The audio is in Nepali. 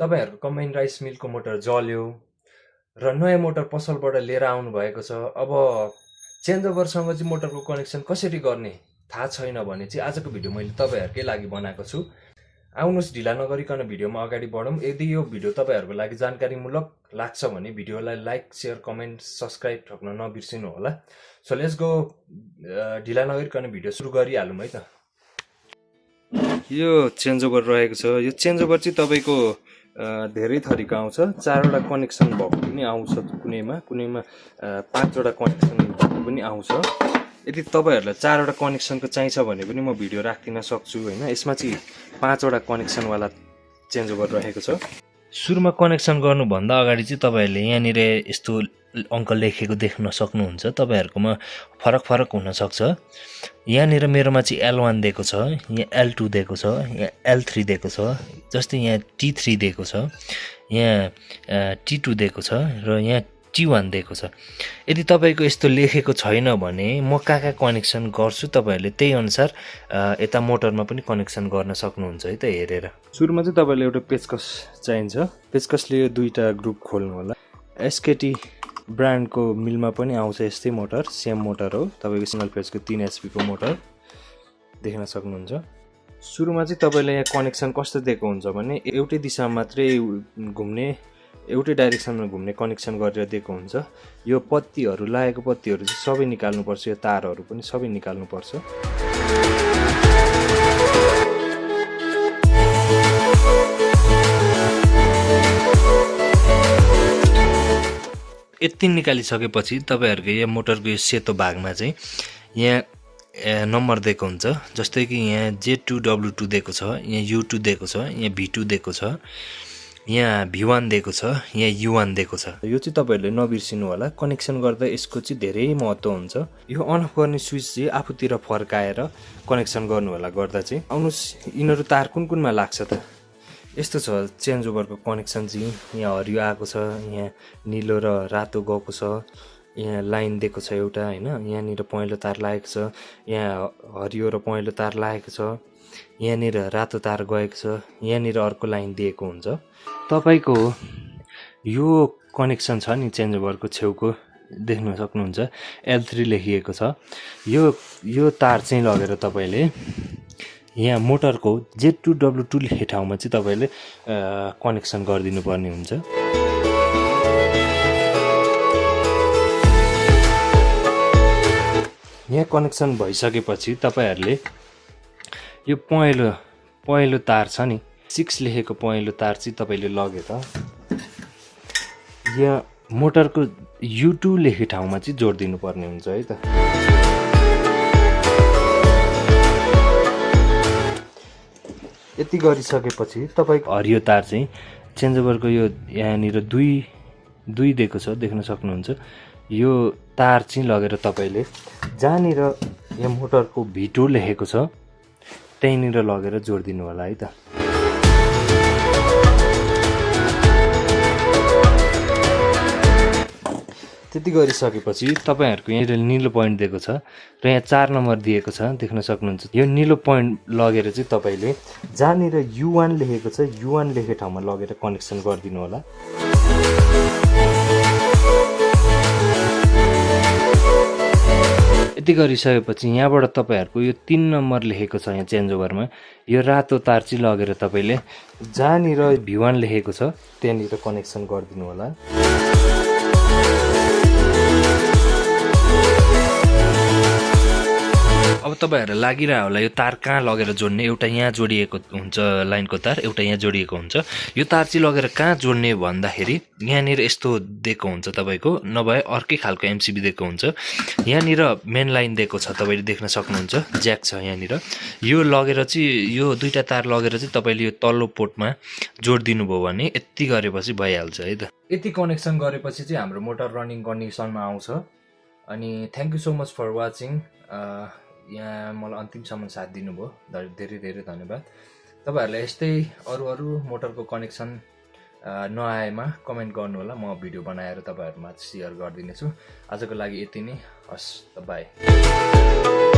तपाईहरुको कम्बाइन राइस मिलको मोटर जल्यो र नयाँ मोटर पसलबाट लिएर आउनु भएको छ। अब चेन्जओभरसँग चाहिँ मोटरको कनेक्सन कसरी गर्ने थाहा छैन भने चाहिँ आजको भिडियो मैले तपाईहरुकै लागि बनाएको छु। आउनुहोस् ढिला नगरिकन भिडियोमा अगाडि बढौँ। यदि यो भिडियो तपाईहरुको लागि जानकारीमूलक लाग्छ भने भिडियोलाई लाइक, शेयर, कमेन्ट, सब्स्क्राइब ठोक्न नबिर्सिनु होला। So let's go. ढिला नगरिकन भिडियो सुरु गरिहालौँ है त। यो चेन्जओभर रहेको छ। यो चेन्जओभर चाहिँ तपाईको धेरै थरीको आउँछ। 4वटा कनेक्सन भएको पनि आउँछ, कुनैमा 5वटा कनेक्सन भएको पनि आउँछ। यदि तपाईहरुलाई 4वटा कनेक्सनको चाहिन्छ भने पनि म भिडियो राख्दिन सक्छु हैन। यसमा चाहिँ 5वटा कनेक्सन वाला चेन्जओभर रहेको छ। सुरुमा कनेक्सन गर्नुभन्दा अगाडि चाहिँ तपाईहरुले यहाँनिर यस्तो अङ्क लेखेको देख्न सक्नुहुन्छ। तपाईहरुकोमा फरक हुन सक्छ। यहाँनिर मेरोमा चाहिँ L1 दिएको छ, यहाँ L2 दिएको छ, यहाँ L3 दिएको छ, जस्तै यहाँ T3 दिएको छ, यहाँ T2 दिएको छ र यहाँ T1 दिएको छ। यदि तपाईको यस्तो लेखेको छैन भने म कहाँ कनेक्सन गर्छु तपाईहरुले त्यही अनुसार यता मोटरमा पनि कनेक्सन गर्न सक्नुहुन्छ है त हेरेर। सुरुमा चाहिँ तपाईले एउटा पेचकस चाहिन्छ। पेचकसले यो दुईटा ग्रुप खोल्नु होला। SKT ब्रान्डको मिलमा पनि आउँछ यस्तै मोटर, सेम मोटर हो। तपाईको सिंगल फेजको 3 HP को मोटर देख्न सक्नुहुन्छ। सुरुमा चाहिँ तपाईले यहाँ कनेक्सन कस्तो दिएको हुन्छ भने एउटै दिशामा मात्रै घुम्ने, एउटै डाइरेक्सनमा घुम्ने कनेक्सन गरेर दिएको हुन्छ। यो पत्तीहरु लागेको पत्तीहरु चाहिँ सबै निकाल्नु पर्छ। यो तारहरु पनि सबै निकाल्नु पर्छ। यति निकालिसकेपछि तपाईहरुको यो मोटरको यो सेतो भागमा चाहिँ यहाँ नम्बर दिएको हुन्छ। जस्तै कि यहाँ J2W2 दिएको छ, यहाँ U2 दिएको छ, यहाँ V2 दिएको छ, यहाँ V1 दिएको छ, यहाँ U1 दिएको छ। यो चाहिँ तपाईहरुले नबिर्सिनु होला। कनेक्सन गर्दा यसको चाहिँ धेरै महत्त्व हुन्छ। यो अन अफ गर्ने स्विच चाहिँ आफूतिर फर्काएर कनेक्सन गर्नु होला गर्दा चाहिँ। आउनुस् यिनीहरु तार कुनमा लाग्छ त। यस्तो छ चेन्जओभरको कनेक्सन चाहिँ। यहाँ हरियो आएको छ, यहाँ नीलो र रातो गएको छ, यहाँ लाइन दिएको छ एउटा हैन। यहाँनिर पहेँलो तार लागेको छ, यहाँ हरियो र पहेँलो तार लागेको छ, यहाँनिर रातो तार गएको छ, यहाँनिर अर्को लाइन दिएको हुन्छ। तपाईको यो कनेक्सन छ नि चेन्जओभरको छेउको देख्न सक्नुहुन्छ L3 लेखिएको छ। यो तार चाहिँ लगेर तपाईले यहाँ मोटरको J2W2 लेखे ठाउँमा चाहिँ तपाईले कनेक्सन गरिदिनु पर्ने हुन्छ। यहाँ कनेक्सन भइसकेपछि तपाईहरुले यो पहेँलो तार छ नि 6 लेखेको पहेँलो तार चाहिँ तपाईले लगे त यहाँ मोटरको U2 लेखे ठाउँमा चाहिँ जोड्दिनु पर्ने हुन्छ है त। यति गरिसकेपछि तपाईको हरियो तार चाहिँ चेन्जओभरको यो यहाँनिर दुई दिएको छ देख्न सक्नुहुन्छ। यो तार चाहिँ लगेर तपाईले जहाँनिर यहाँ मोटरको V2 लेखेको छ त्यहीँनिर लगेर जोड्दिनु होला है त। त्यति गरिसकेपछि तपाईहरुको यहाँ नीलो पोइन्ट दिएको छ र यहाँ 4 नम्बर दिएको छ देख्न सक्नुहुन्छ। यो नीलो पोइन्ट लगेर चाहिँ तपाईले जहाँनिर U1 लेखेको छ U1 लेखे ठाउँमा लगेर कनेक्सन गरिदिनु होला। यति गरिसकेपछि यहाँबाट तपाईहरुको यो 3 नम्बर लेखेको छ यहाँ चेन्जओभरमा यो रातो तार चाहिँ लगेर तपाईले जहाँनिर V1 लेखेको छ त्यहाँनिर कनेक्सन गरिदिनु होला। अब तपाईहरुलाई लागिरह्यो होला यो तार कहाँ लगेर जोड्ने। एउटा यहाँ जोडिएको हुन्छ लाइनको तार, एउटा यहाँ जोडिएको हुन्छ। यो तार चाहिँ लगेर कहाँ जोड्ने भन्दाखेरि यहाँनिर यस्तो दिएको हुन्छ तपाईको, नभए अर्कै खालको MCB दिएको हुन्छ। यहाँनिर मेन लाइन दिएको छ तपाईले देख्न सक्नुहुन्छ, ज्याक छ यहाँनिर। यो लगेर चाहिँ यो दुईटा तार लगेर चाहिँ तपाईले यो तल्लो पोर्टमा जोडिदिनु भयो भने यति गरेपछि भइहाल्छ है त। यति कनेक्सन गरेपछि चाहिँ हाम्रो मोटर रनिङ कन्डिसनमा आउँछ। अनि thank you so much for watching. यहाँ मलाई अन्तिमसम्म साथ दिनुभयो, धेरै धन्यवाद। तपाईहरुलाई यस्तै अरु मोटरको कनेक्सन नआएमा कमेन्ट गर्नु होला। म भिडियो बनाएर तपाईहरुमा शेयर गर्दिनेछु। आजको लागि यति नै। हस् त बाइ।